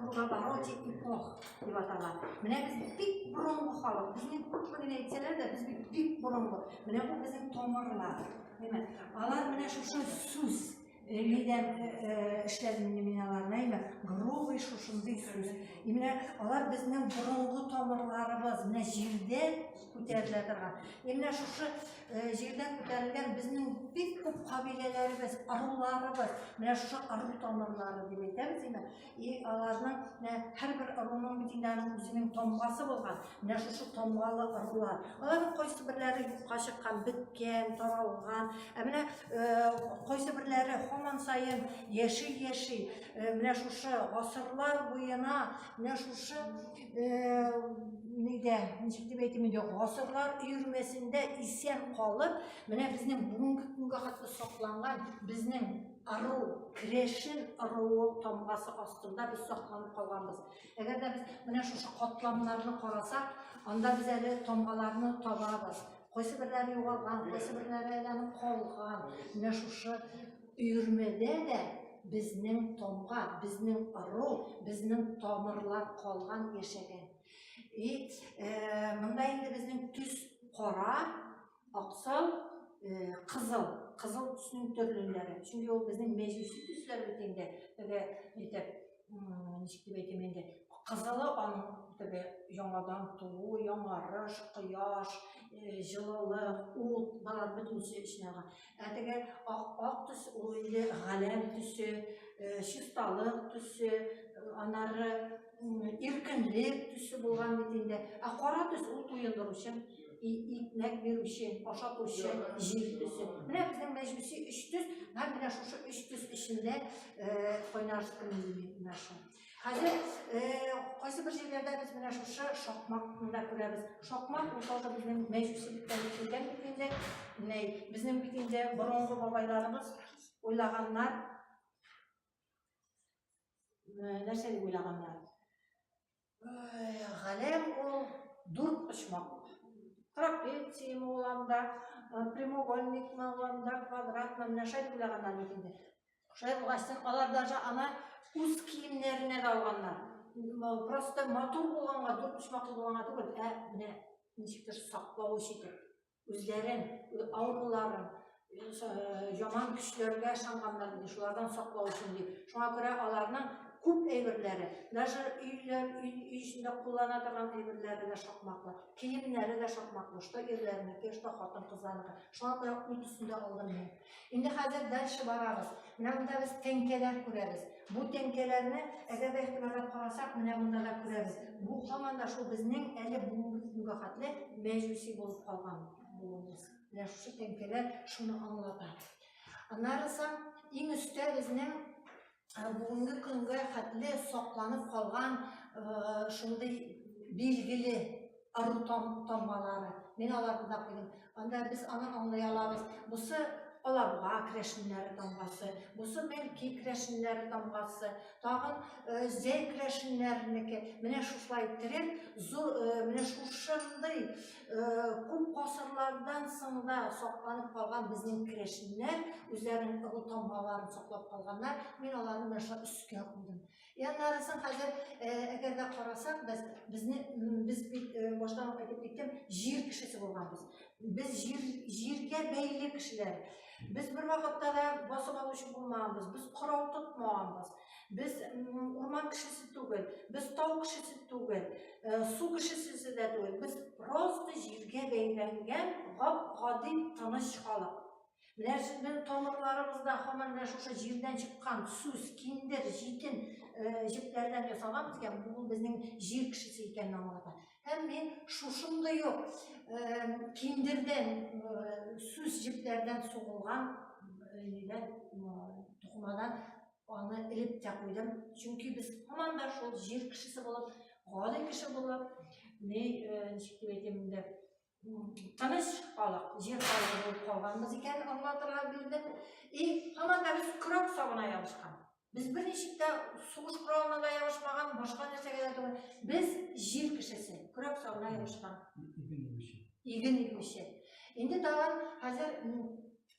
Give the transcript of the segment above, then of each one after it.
Круговороте эпох дип атала. Менә без бик борынгы халык. Безне күпме генә әйтсәләр дә, без бит бик борынгы. Менә бу безнең тамырлар. Әйме? Алар менә шушы сүз нидән эшләдем инде мин аларны, әйме? Грубый шушындый сүз. И менә алар безнең борынгы тамырларыбыз, менә җирдән күтәрелә торган. И менә шушы җирдән күтәрелгән безнең бик күп кабиләләребез, ыруларыбыз, менә шушы ыру тамырлары дип әйтәбез, әйме? И аларның менә һәрбер ыруның бит инде аның үзенең тамгасы булган. Менә шушы тамгалы ырулар. Аларның кайсы берләре юкка чыккан, беткән, таралган. Ә менә кайсы берләре һаман саен яши-яши, менә шушы гасырлар буена, менә шушы нидә, ничек дип әйтим инде, гасырлар өермәсендә исән калып, менә безнең бүгенге көнгә хәтле сакланган безнең ыру, керәшен ыруы тамгасы астында без сакланып калганбыз. Әгәр дә без менә шушы катламнарны карасак, анда без әле тамгаларны табабыз. Кайсы берләре югалган, кайсы берләре әле аның калган. Менә шушы өермәдә дә безнең тамга, безнең ыру, безнең тамырлар калган, яшәгән. И монда инде безнең төс кара, Аксыл, кызыл, кызыл төснең төрлеләре. Чөнки ул безнең мәҗүси төсләр бит инде. Теге итеп, ничек дип әйтим инде, кызылы аның теге яңадан туу, яңарыш, кояш, җылылык, ут, болар бөтенесе эченә алган. Ә теге ак, ак төс ул инде галәм төсе, чисталык төсе, аннары иркенлек төсе булган бит инде. Ә кара төс ул туендыручы. Икмәк бирүче, ашатучы җир төсе. Менә безнең мәҗүси өч төс, һәм менә шушы өч төс эчендә кайнар менә шул. Хәзер кайсы бер җирләрдә без менә шушы шакмакны да күрәбез. Шакмак ул тоже безнең мәҗүсилектән килгән бит инде. Менә безнең бит инде борынгы бабайларыбыз уйлаганнар, нәрсә дип уйлаганнар? Галәм ул дүрт почмак. Трапециямы ул анда, прямоугольникмы ул анда, квадратмы, менә шулай дип уйлаганнар бит инде. Шулай булгачтын алар даже аны үз киемнәренә дә алганнар. Просто матур булганга, дүрт почмаклы булганга түгел, ә менә ничектер саклау өчен итеп. Үзләрен, авыруларын, яман көчләргә ышанганнар иде, шулардан саклау өчен дип. Шуңа күрә аларның күп әйберләре, даже өйләр, өй, өй эчендә куллана торган әйберләре дә шакмаклы, киемнәре дә шакмаклы, что ирләрнеке, что хатын-кызларныкы. Шуңа күрә ул төсен дә алдым мин. Инде хәзер дальше барабыз. Менә монда без тәңкәләр күрәбез. Бу тәңкәләрне, әгәр дә игътибарлап карасак, менә монда да күрәбез. Бу һаман да шул безнең әле бүгенге көнгә хәтле мәҗүси булып калган булуыбыз. Менә шушы тәңкәләр шуны аңлата. Аннары соң иң өстә безнең бүгенге көнгә хәтле сакланып калган шундый билгеле ыру тамгалары. Мин аларны да куйдым. Анда без аны аңлый алабыз. Бусы Алабуга керәшеннәре тамгасы, бусы Мәлки керәшеннәре тамгасы, тагын э, Зәй керәшеннәренеке. Менә шушылай иттереп, зур э, менә шушындый э, күп гасырлардан соң да сакланып калган безнең керәшеннәр үзләренең ыру тамгаларын саклап калганнар. Мин аларны менә шулай өскә куйдым. И аннары соң хәзер, әгәр дә карасак, без безне без бит баштан ук әйтеп киттем, җир кешесе булганбыз. Без җир җиргә бәйле кешеләр. Без бер вакытта да басып алучы булмаганбыз, без корал тотмаганбыз. Без урман кешесе түгел, без тау кешесе түгел, су кешесе дә түгел. Без просто җиргә бәйләнгән гап-гади тыныч халык. Менә безнең тамырларыбызда һаман менә шушы җирдән чыккан сүс, киндер, җитен җепләрдән ясалган икән, бу безнең җир кешесе икәнен аңлата. Һәм мин шушындый ук киндердән, сүс җепләрдән сугылган нидән, тукымадан аны элеп тә куйдым. Чөнки без һаман да шул җир кешесе булып, гади кеше булып, ни, ничек дип әйтим инде, тыныч халык, җир халыгы булып калганбыз икәнен аңлатырга бирдем. И һаман да без көрәк сабына ябышкан. Без берничек тә сугыш коралына да ябышмаган, башка нәрсәгә дә түгел. Без җир кешесе, көрәк сабына ябышкан. Иген игүче. Иген игүче. Инде тагын хәзер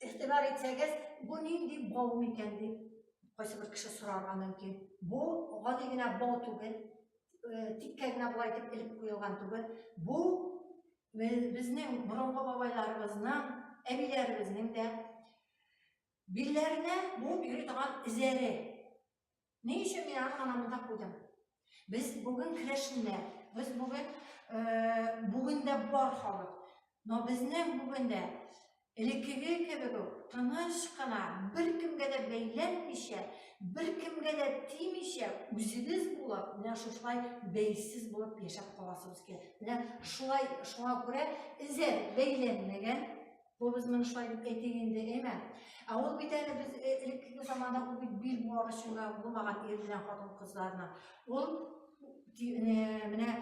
игътибар итсәгез, бу нинди бау микән дип. Кайсы бер кеше сорарга мөмкин. Бу гади генә бау түгел, тиккә генә болай итеп элеп куелган түгел. Бу безнең борынгы бабайларыбызның, әбиләребезнең дә билләренә буып йөри торган эзәре. Ни өчен мин аны гына монда куйдым? Без бүген керәшеннәр, без бүген бүген дә бар халык. Но безнең бүген дә элеккеге кебек үк тыныч кына, беркемгә дә бәйләнмичә, беркемгә дә тимичә, үзебез булып, менә шушылай бәйсез булып яшәп каласыбыз килә. Менә шулай, шуңа күрә эзәр бәйләнмәгән. Бу без моны шулай дип әйтик инде, әйме? Ә ул бит әле без элеккеге заманда ул бит бил буар өчен генә булмаган ир белән хатын-кызларны. Ул менә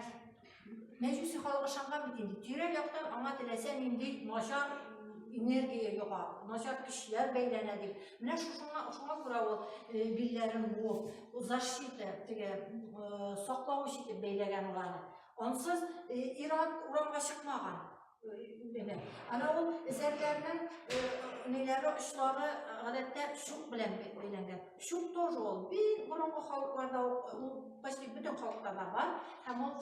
мәҗүси халык ышанган бит инде. Тирә яктан аңа теләсә нинди начар энергия йога, начар көчләр бәйләнә дип. Менә шушыңа, шуңа күрә ул билләрен буып, ул защита, теге саклавыч итеп бәйләгән ул аны. Ансыз ир-ат урамга чыкмаган. Ана ул зәрләрнең ниләре очлары гадәттә чук белән бәйләнгән. Чук тоже ул бик борынгы халыкларда ул почти бөтен халыкларда бар. Һәм ул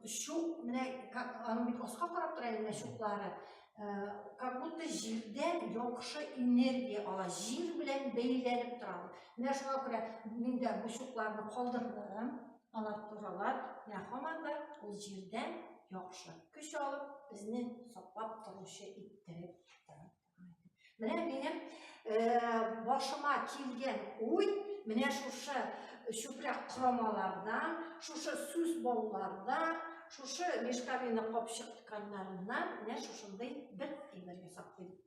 чук менә аның бит аска карап тора инде чуклары. Как будто җирдән яхшы энергия ала, җир белән бәйләнеп тора. Менә шуңа күрә мин дә бу чукларны калдырдым. Алар торалар, менә һаман да ул җирдән яхшы көч алып, безне саклап торучы иттереп тора. Менә минем башыма килгән уй, менә шушы чүпрәк корамалардан, шушы сүс баулардан, шушы мешковина капчык тканьнарыннан менә шушындый бер әйбер ясап куйдым.